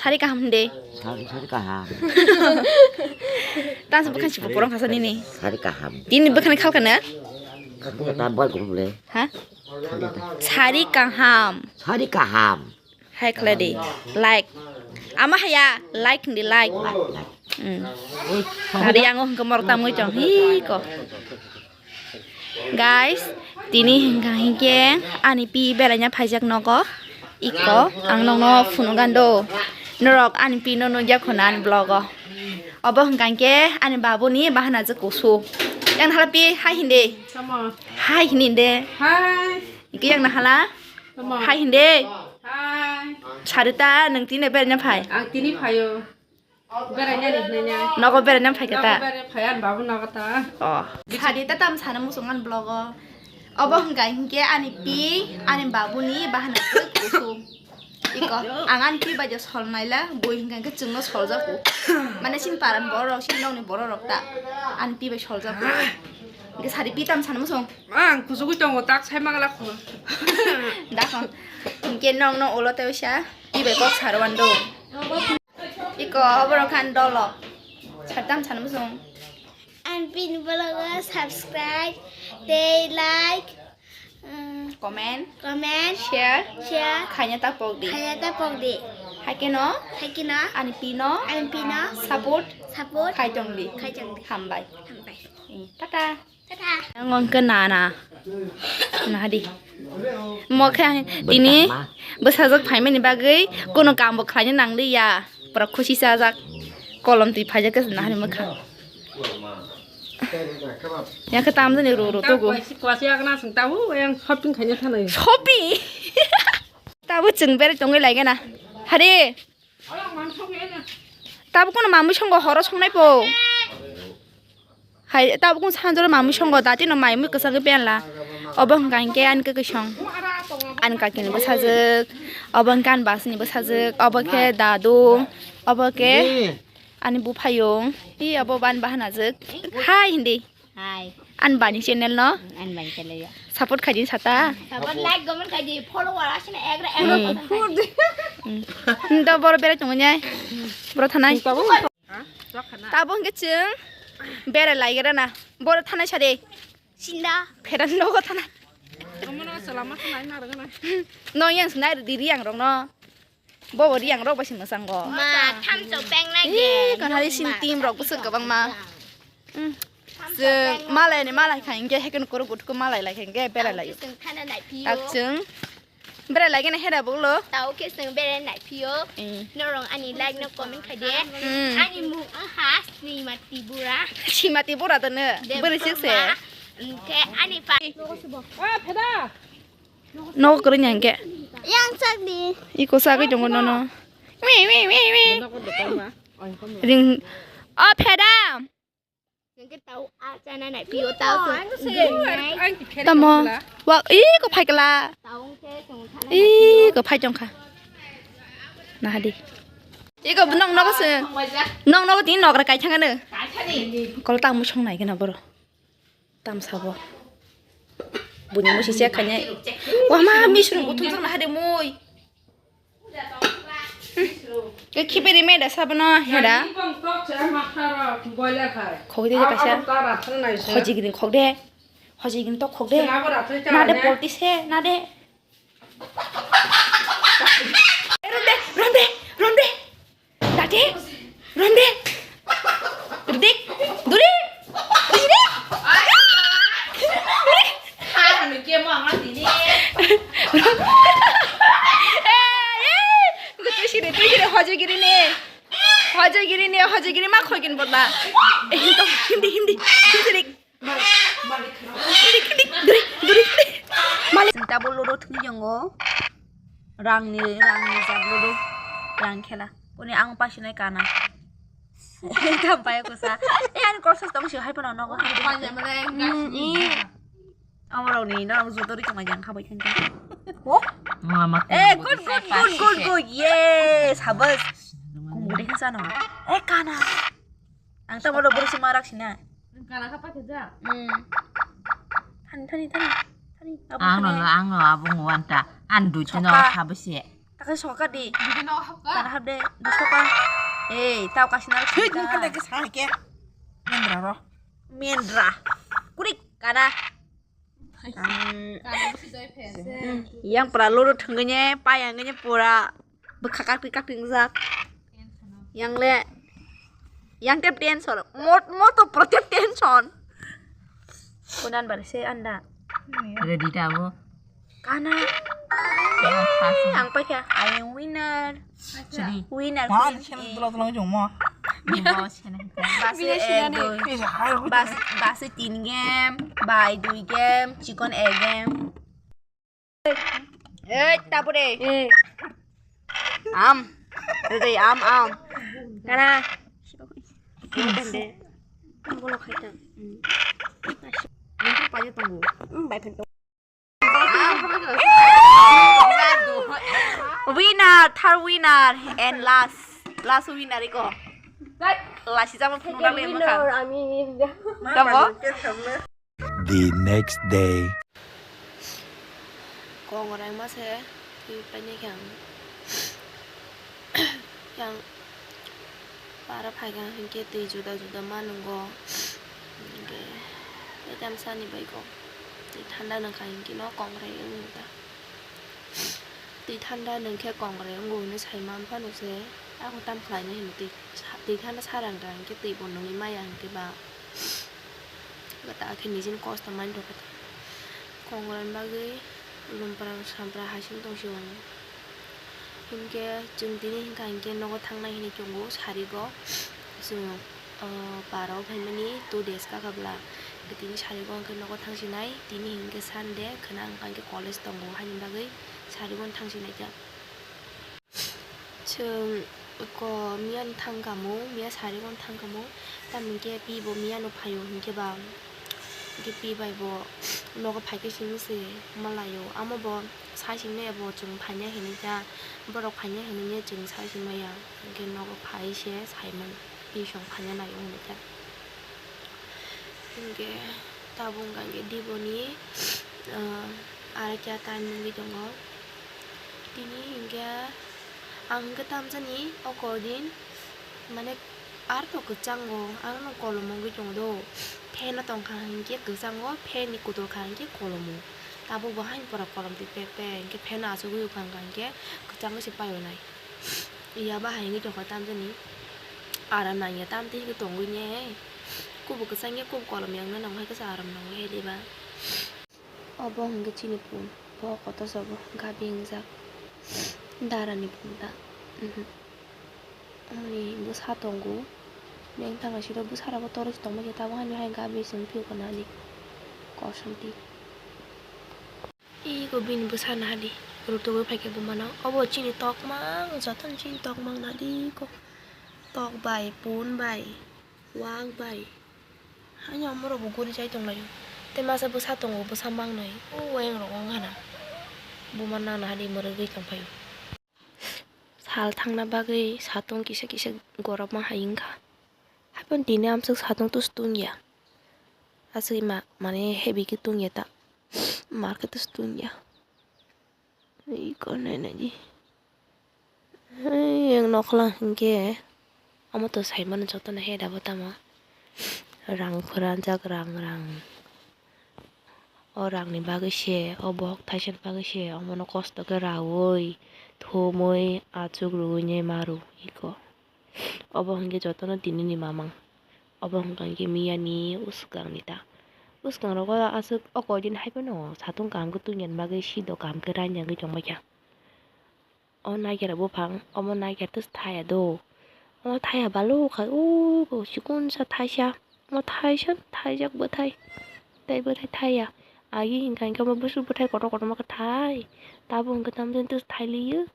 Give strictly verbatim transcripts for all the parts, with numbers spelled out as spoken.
Sari kaham de. Sari, sari kaham. Tansa bwkhani si borok khasa nini. Sari kaham. Tini bwkhani khalka na? Khalka ta bal gum le. Ha? Khalka ta. Sari kaham. Sari kaham. Hai khlai di. Like. Ama haya like hindi like. Like, like. Hmm. Hari yang oh kemor tamui chong hi ko. Guys, tini hingka hingke ani pi beraina phaijak nogo. Iko, ang nokno phunukgando. Norok ani pino nukya khuna ani vlogo. Obo hingka hingke ani babuni bahana je kusu. Yang hala pi hai hindi. Hai hindi de. Hai. Iki yang nahala. Hai hindi. Hai. Sarita nang tini beraina phai. Ang tini phayo. Beraina ni hinanya. Nogo beraina phai kata. Nogo beraina phai ani babu nogo ta. Oh. Sadi ta tam sana musung ani vlogo. Obo hingka hingke ani pi ani babuni bahana kusung. Iko ang ani pi baja sol naila bui hingka hingke chwngno sol jaku. Mane sin paran borok sin nokni borok rok ta ani pi bai sol jaku. Hingke sadi pi tam sana musung. Ang kusugui tongo tak sai mangala khu. Dakon. Hingke nokno ulo tei usa pi bai kok saro ando. Iko oborok khan dolok. Sartam sana musung. Ang pin vlogo subscribe tei like, mm, comment, comment, share, share, khaina ta pok di. Khaina ta pok di. Hai keno. Hai keno. Ani pino. Ani pino. Support. Support. Khai tong di. Khai tong di. Hambai. Hambai. Eh, tata. Ang wngkha nana. Nahadi. Mokhe tini bwsajwk phaimani bagwi kono kambo khlaina nangliya. Pura khusi chajak. Kolom twi phaijak khe nahani mwkha. Yakhe tamjani ro ro togo. Kwasi kwasi agna sung tabu yang shopping khaina thanai. Shopping. Tabu chwng berai tongwi laigana. Hari. Tabuk kono mamui songo horo songnai po. Hai tabuk kono sanjoro mamui songo dati no mai mui kwchangwi penla. Obo hwnkha hinkhe ani kwkwi song. Ani kakini bwsajwk. Obo hwnkhe ani basni bwsajwk. Obo khe dadu. Obo khe ani buphayung. Hi obo ban bahanajwk. Hai hindi. Hai. An bani channel no. An bani channel ya. Support khaidi sata. Support, like, comment khaidi, follow wala sini egra egra. Hmm. Hmm. Nda boro berai tongnya. Boro thanai. Tabuk. Tabuk hingke chwng berai lai gra na. Boro thanai sade. Sinda. Pheran nogo thanai. Nong yang sinai di riang rong no. Bobo riang rok bai se mwchango. Ma, thamchok peng nai. Ih, kanhali sin team rok bwswk kwbangma. Hmm. Chwng malai ni malai kha hinkhe hekeno korok guthuko malai lai kha hinkhe berai lai. Chwng thana nai phio. Tak chwng berai lai gana hera buklo. Tao khe chwng berai nai phio. Eh. Norong ani like no comment khai de. Hmm. Ani mung wngkha Sima Tibura. Sima Tibura to no. Bwrwi sik se. Hinkhe ani pa. Oh, pheda. Nogo kwrwngya hinkhe. Yang sak di. Iko sagwi tongo nono. Wi, wi, wi, wi. Ring. O pheda. Hinkhe tao a chana nai pio tao. Tamo. Wa, iko phaikla. Iko phai tongkha. Nahadi. Iko nong nogo se. Nong nogo tini nogra kai thangano. Kol tamo song nai gana boro. Tamsabo. Buini musi check khainai. Wama misrung kuthum thang nahade mui. Ke khibiri meda sabano hera. Khogde je kaisa. Hojigini khogde. Hojigini to khogde. Nade polti se nade. Romde, romde, romde. Dade, romde. Ridik, duri. Duri. Duri. Tui sini, tui sini, hojagiri ni. Hojagiri ni, hojagiri ma khogin bola. Hindi, hindi, hindi. Malik, malik, malik. Malik, malik, duri, duri, duri. Malik. Chwng tabuk ludo thwngwi tongo. Rangni, rangni jat ludo. Rang khela. Kuni ang pasinai kana. Kampaya kusa. Eh, ani kursus tong si hai phano nogo. Panya mane. Hmm, i. Amorokni norok judo ri tongo yang khabai thangkhe. Oh? Mama. Eh, good, good, good, good, good. Yes, habas. Kung gede khe sano. Eh, kana. Ang tamo lo borok sima rak sina. Ang kana kha pakhe ja. Hmm. Thani, thani, thani. Thani. Ang no, ang no, abung wanta. An du chino kha bese. Khe soka di. Bini nogo hapka? Kana hapde, dusto ka. Ei, tao kasina. Thik mo kanda ke sa ke. Mendra ro. Mendra. Kurik kana. Yang pura loro thangnya, payangnya pura bwkha kakti kakti jak. Yang le, yang tep tension, mot moto pura tep tension. Kunan bar se anda. Ready ta bo. Kana. Yang pas. Yang pakai. I am winner. Jadi. Winner. Bas, bas, tin game, bai dui game, chicken egg game. Eh, tapure. Eh. Am. Dede, am, am. Kana. Dede. Bolo khaita. Hmm. Ini payo tunggu. Hmm, bai phen tunggu. Winner, third winner, and last, last winner iko. Lasi jama phunuk le mukha. Winner, ami. Tamo? The next day. Kong rengma se twi painai khe ang. Yang para phaikha hinkhe twi juda juda ma nwngo. Hinkhe tei tamsani bai kok twi thanda nungkha hinkhe no kongrai wngta. Twi thanda nungkhe kongrai wngo hinwi sai manphano se. Ako tam khlainai hinwi twi thanda sarang rang khe twi bo nungwi maya hinkhe ba. Gata khe nijini kosto manrok kongrai bagwi lumpra sampra hasing tongsi o. Hinkhe chwng tini hinkha hinkhe nogo thangnai hinwi tongo sarigo. Chwng, o, para o phaimani two days kakabla. Tini sarigo hinkhe nogo thangsinai, tini hinkhe Sunday, khwna hinkha hinkhe college tongo, haini bagwi sarigo thangsinai kha. Chwng ko miyano thangkhamu, miya sarigo thangkhamu, tamoni khe pi bo miyano phaio hinkhe ba, hinkhe pi bai bo nogo phaikhe simi se malaio, amo bo. Sai singmaya bo chwng phaina hinwi kha, borok phaina hinwi chwng sai singmaya, hinkhe nogo phai se saimano, bisong phaina naio hinwi kha. Hinkhe tabuk hinkhe Diboni, ah, arekya time wngwi tongo. Tini hinkhe ang hinkhe tamjani o koi din mane. Ar to kwchango, ang no kolom wngwi tongo do. Fan no tongkha hinkhe kwchango, fan ni kutul kha hinkhe kolomo. Tabuk bo haini pora kolom twi pek pek hinkhe fan no achugwi wngkha hinkhe kwchangwi se paio nai. Iya bahai wngwi tongkha tamjani. Aram nangya tamtwi hinkhe tongwi ne. Kubu kwchangya kubu kolom yang no nang hai khe se aram nangwi hai diba. Obo hwnkhe chini pun, bo kotor sobo gabi wngjak, darani pun ta. Umhum. Ani bwsa tongo, beng tangnaisiro bwsarokbo toroi se tongbaikha, tabuk ani hai gabi se wngphio khwnani kosom twi. Eko bini bwsa nahadi, rutugwi phaikhe bumano. Obo chini tokmang, jotono chini tokmang nahadi ko, tok bai, pun bai, wak bai. Ani omorok bo guri jai tonglaio. Tei masa bwsa tongo, bwsa mangnai. O wayang rok wng hana. Buma nana hadi mwrwgwi tongphaio. Sal thangna bagwi satung kisa kisa gorokma hai wngkha. Haphano tini amswk satung tus tungya. Aswk ma, mane heavy khe tungya ta. Mar khe tus tungya. Iko nainani. Ei, ang nokholang hinkhe omo to saimano jotono he dabo tamo. Rang phwranjak, rang, rang. O rangni bagwi se, o bohok thaisani bagwi se omono kosto khe raui, thumui, achuk rwui nai maro iko. Obo hinkhe jotono tinini mamang. Obo hwnkha hinkhe miyani bwswkangni ta. Bwskangrogo aswk o koidin hai phano satung kaham khe tungya bagwi sido kaham khe rainani tongbaikha. O naiker buphang, omo naiker tei thaya do. Omo thaya balukha, o chikon sa thaisa. Omo thaisa, thaijak bwthai. Tei bwthai thaya. Agi hinkha hinkhe omo bwswk bwthai kotor kotorma khe thai. Tabuk hinkhe tamjani tei thailiyo.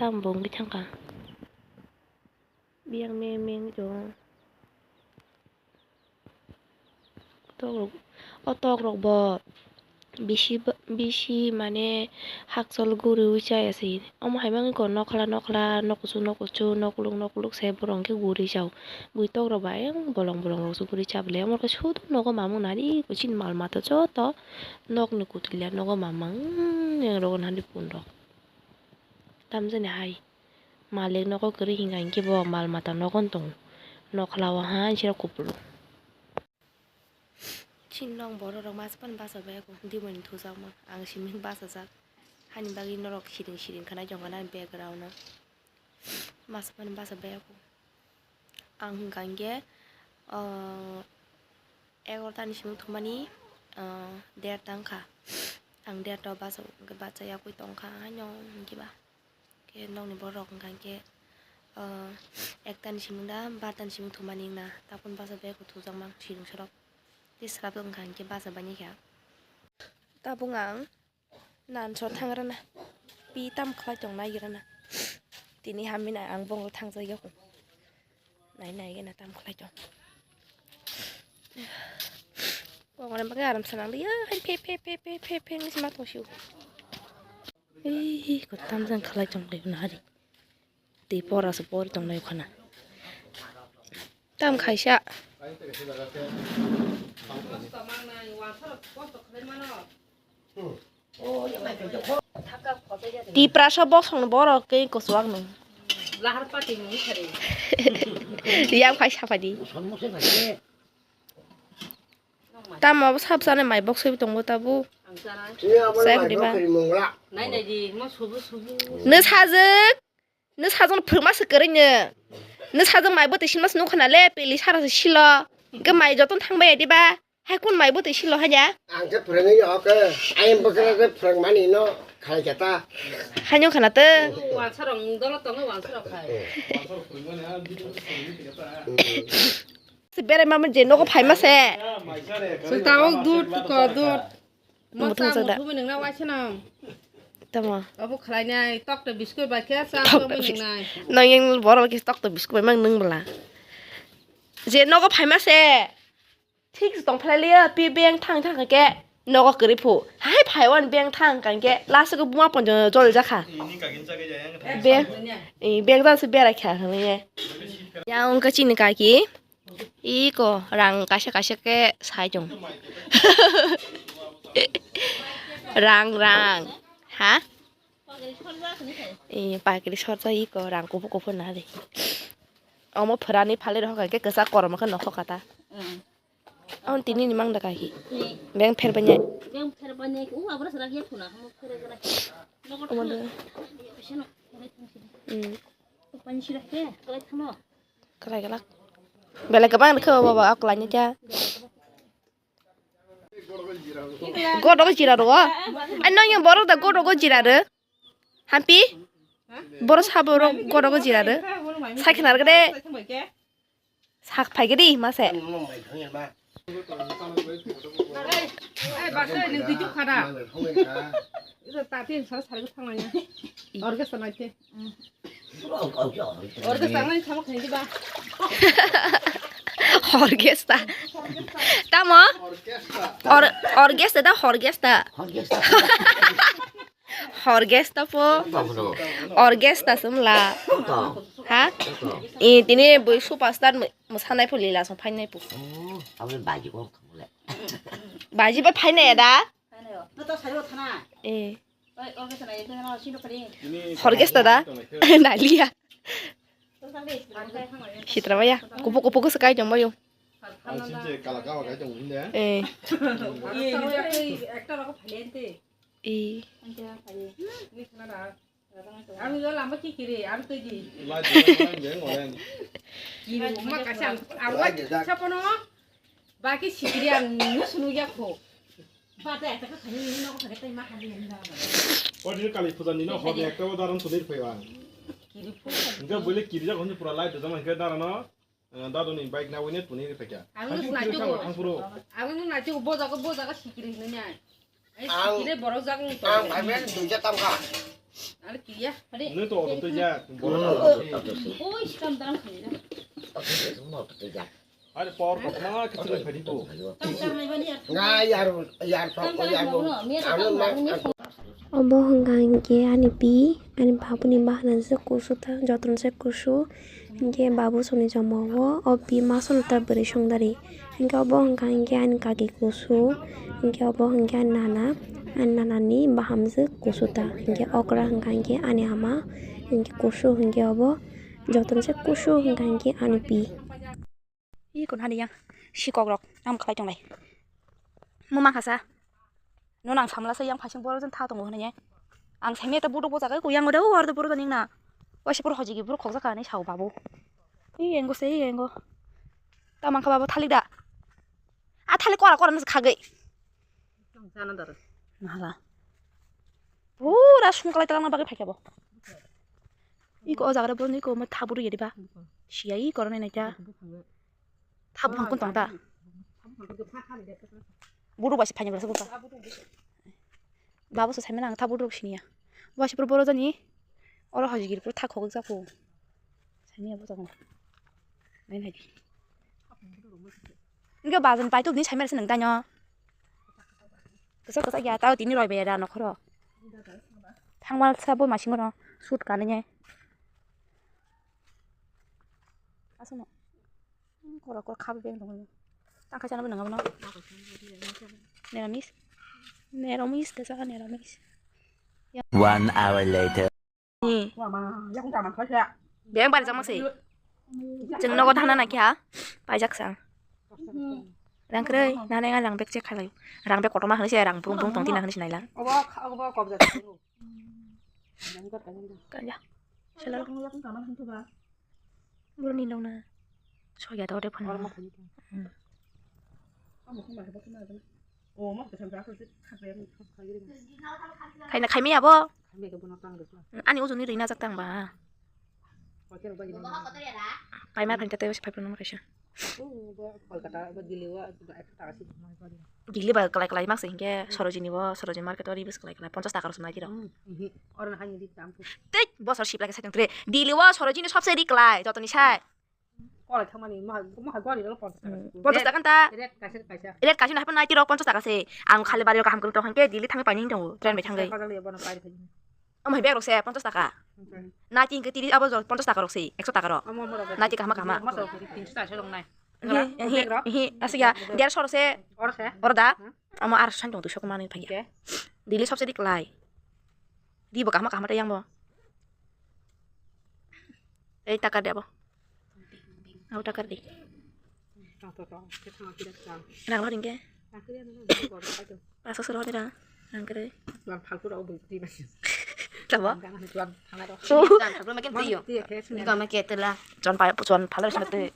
Tamo bo wngwi thangkha. Biyang meng meng wng tongo. Tokrok, o tokrok bo bisi, bisi mane hakchol guriui chaya se. Omo hai mangkha nokhla nokhla, nok kuchuk nok kuchuk, nokluk nokluk se borok hwnkhe guri chao. Bui tokrok bo ayang bolong bolong rok se guri cha bwlai. Omo khe sudu nogo mamang nari chini mal mata joto nokni kutulya nogo mamang, yang rogo nari pun rok. Tamjani hai. Malik nogo kwrwi hinga hinkhe bo mal mata nogo wng tongo. Nokhlao ha sira kupulung. Chini nok borok rok masa phano bachajak, dimoni thujakma ang simi bachajak. Hani bagwi norok siring siring khanai tongkha nani background o. Masa phano bachajak. Ang hwnkha hinkhe, ah, egarota ni simi thumani, ah, derta wngkha. Ang derta o bacha-, bachayakwi tongkha, haino hinkhe ba. Khe nokni borok wngkha hinkhe, ah, ekta ni simi da barta ni simi thumani wngna. Tabuk bacha bag bo thujakma siring sorok. Tei swrapjak wngkha hinkhe bacha baini kha. Tabuk ang Nan so thang rana. Pi tam khlai tong nai rana. Tini hamina ang bongol thang jai yok. Nai nai gena tam khlai tong. Bongol em bagai aram sanang dia. Hai phe phe phe phe phe phe ngi sma tong siu. Ih, ko tam jang khlai tong dai na hari. Tei pora se pori tong lai khana. Tam khaisa. Tiprasa bosong borok ke kosuak nung. Lahar pati mung sari. Yang khai sapadi. Tamo abo sab sane mai bok sebi tongo tabu. Ang sana. Saya beri ba. Nai nai di, mo subu subu. Ne sajek. Nw sajwk phwrwngma se kwrwi nw. Nw sajwk mai bwtwi sinma se nukha na le, pili sara se silo. Hwnkhe mai jotono thangbai ya diba? Hai kun mai bwtwi silo hanya? Ang khe phwrwngwi ya khe. Ayang bwkha khe phwrwngmani no khalai khe ta. Hai nukha na tw? Wansarok mung dolo tongo, wansarok hai. Se berai mama je nogo phaima se. Sung tawok dud ko dud. Mo Muthung tamo chada. Thumwi nungna waisa nang. Tamo. Abo khlainai tokta biscuit bai khe cha Tokta tongwi bis-, nungnai. Nang yang borok khe tokta biscuit bai mang nung bwla. Je nogo phaima se. Thik se tong phalai liya pi beng thang thang khe nogo kwrwi phu. Hai phai wan beng thang kang khe last ko buma ponjo jol jakha. Beng, eh, beng jang se berai kha hwnwi. Yang wngkha chini kaki. Iko rang kaisa kaisa khe sai chwng. Rang, rang. Ha? E, pakri sorsa iko rang kuphur kuphur na de. Omo phwrani phalwi rw kha khe kwchak korom khe nokho kata. Mm. Ang tini ni mang da kaki. Ni. Beng pher banya. Beng pher banya. U abra sara ya thuna. Omo pher banya. Omo de. Sino. Mm. Pani sira ke. Kalai thamo. Kalai kalak. Belai kwbang rwkhe o baba, o kwlaini cha. Godogo jira rw. Ai, nw yang borok da godogo jira rw. Hampi? Borok sabo rok godogo jira rw. Sai khna rwgede. Sak phaigedi mase. Ai, basa, nung twi chuk khada. Ito tatin sa sari thangmanya. Orkestra naite. Orkestra nai sama khaini ba. Orkestra. Tamo? Or-, orkestra da, orkestra. Orkestra. Horgesta po. Tamo no. Orgesta sumla. To. Ha? To. I tini bui superstar mu-, musanai po lila song phainai po. Oh, aboni baji ko kamule. Baji ba phainai da? To to sari thana. Eh. Oi, orkestra nai, ito na sino kali. Horgesta da? Nalia. Sitra ba ya. Kupu kupu ko sekai jong ba yo. Ang sini kala kawa kai jong hinde. Eh. Ekta rok phalente. Eh. Ang yo lama ki kiri, ang to ji. Lai jeng, lai jeng, orang. Kiri, ma kasang, ang wa sapono. Baki sikiri ang nus nu ya ko. Bata eta ka khani ni no ko khani tai ma khani ni da. O dini kali puja ni no hor ekta o daran sudir phewa. Kiri phu. Enggak boleh kiri jak honje pura lai jam enggak daran no. Eh, daduni bike na wine tuni ri phaikya. Ang nus na ju. Ang puro. Ang nus na ju bo jaga bo jaga sikiri hinwi nai. Ai sikiri borok jaga nung to. Ang bike na duja tam kha. Ang kiriya. Nung to auto to ja. Oi, sikam dang khani na. Are power kok ma kiching phadi ko. Nga yar yar pa ko yar ko. Amo hwnkha hinkhe ani pi ani babuni bahana se kusu ta jotono se kusu. Hinkhe babu soni joma o, o pi ma sono ta bwrwi songdari. Hinkhe obo hwnkha hinkhe ani kaki kusu. Hinkhe obo hinkhe ani nana. Ani nanani bahamjwk kusu ta, hinkhe okra hwnkha hinkhe ani ama, hinkhe kusu hinkhe obo, jotono se kusu hwnkha hinkhe ani pi. Ih, kun hani yang sikok rok tam khlai tonglai. Mo ma khasa. No nang samla se yang phasing boro jen tha tongo hwnwi. Ang saimaya ta buduk bo jaga ko yang ode o ardo boro ning na. Waisa boro hojigi boro khokjak ka hinwi sao babu. Ih, engo se, ih, engo. Ta mangkha babu thalik da. A thalik kora kora no khagwi. Sana daro. Nahala. Pura sungkalai talangna bagwi phaikha bo. Iko o jaga boroni iko mo thaburu yediba. Siya i korone naikha. Thabu hangkon tong ta. Buru bai se phaini bwlasa bukha. Babu se saimano ang thabu rok siniya. Waisa pura boro jani. Oro hojigiri pura thak khogwi jaku. Saimaya bo jago. Nai nai di. Nge bazan pai tu ni saimar se nang tanyo. Kesa kesa ya tao tini roi be ra nokhoro. Thangmal sa bo masing ro shoot kanai. Asano. Kora kora khabe beng dong. Tang khaisa nabo nang abono. Neramis. Neramis kesa neramis. One hour later. Ni. Beng bari jama se. Jeng nogo thana na kya? Paijak sang. Rang kroi, nana nga rang bek check khalai. Rang bek kotorma hwnwi se rang brung brung tongti na hwnwi se naila. Obo kha-, obo kobja. Kanja. Sela. Bro ni dong na. Soya da ode phone. Khaina khaimaya bo. Ani ujuni rina jak tang ba. Paima phain tei phai phano kaisa. Dili ba kalai kalai mak se hinkhe Sorojini bo, Sorojini market o ribis kalai kalai ponchas taka rok se nai di rok. Tei bosor sip lagi sai tong tre. Dili o Sorojini sobse ri kalai jotoni sai. Kolai thangmani maha, maha gwari rok ponchas taka. Ponchas taka ta. Red kaisa kaisa. Red kaisa na hapan naiti rok ponchas taka se. Ang khali bari rok kaham kwrwng tong hwnkhe Delhi thangwi paini tongo train bai thangwi. Kajak liya bono pairi thangwi. Omo hai bag rok se ponchas taka. Naiti hwnkhe tiri abo jol ponchas taka rok se, ekso taka rok. Omo omo rok. Naiti kahma kahma. Moso tinso taka rok nai. Ehe, ehe, ehe, aswk ya, derso rok se. Oro se. Oro da. Omo ar san tong duiso manwi phaiya. Delhi sobse ri kalai. Di bo kahma kahma tei yang bo. Ei taka de abo. Abo taka de. Rang lo ringke. Paso sero de rang. Rang kere. Tabo. Jon pa, jon phalor sino te.